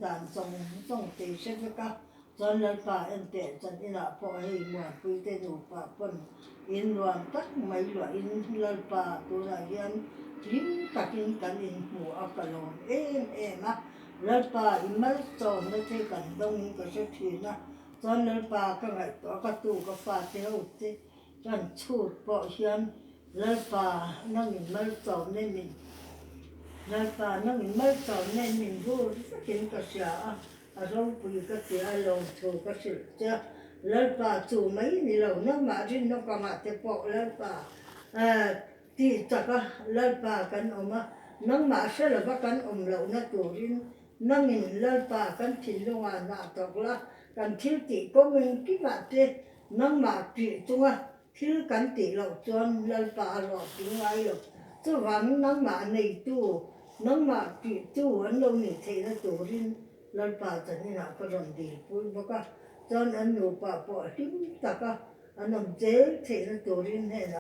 Dan zawng zawng tei hre vek a, chuan Lalpa enteh chan inah pawh hei Muanpuite nupa pawn in nuam tak mai luahin Lalpa tunah hian hlim takin kan inhmu a ka lawm em em a, Lalpa i malsawmna te kan dawngin ka hre thin a, chuan Lalpa ka ngaihtuah ka tu ka fate ho te kan chhut pawh hian Lalpa, nangin malsawm nen min Lalpa, nangin malsawm nen min vur vekin ka hria a, a ropui ka ti a, lawmthu ka hrilh che a. Lalpa, chu mai ni lo, nangmah rinna kawngah te pawh Lalpa tih chak a, Lalpa kan awm a, nangmah hre lova kan awm lohna turin nangin Lalpa kan thinlungah hnah tawk la, kan thil tih kawng engkimah te nangmah tih chunga Thil kan tih loh chuan Lalpa a hlawhtling ngai lo. Chuvangin nangmah neitu, nangmah tihtu an lo nih theihna turin Lalpa chaninah ka rawn dilpui bawk a, chuan an nupa pawh hlim taka an awm zel theihna turin hnenah.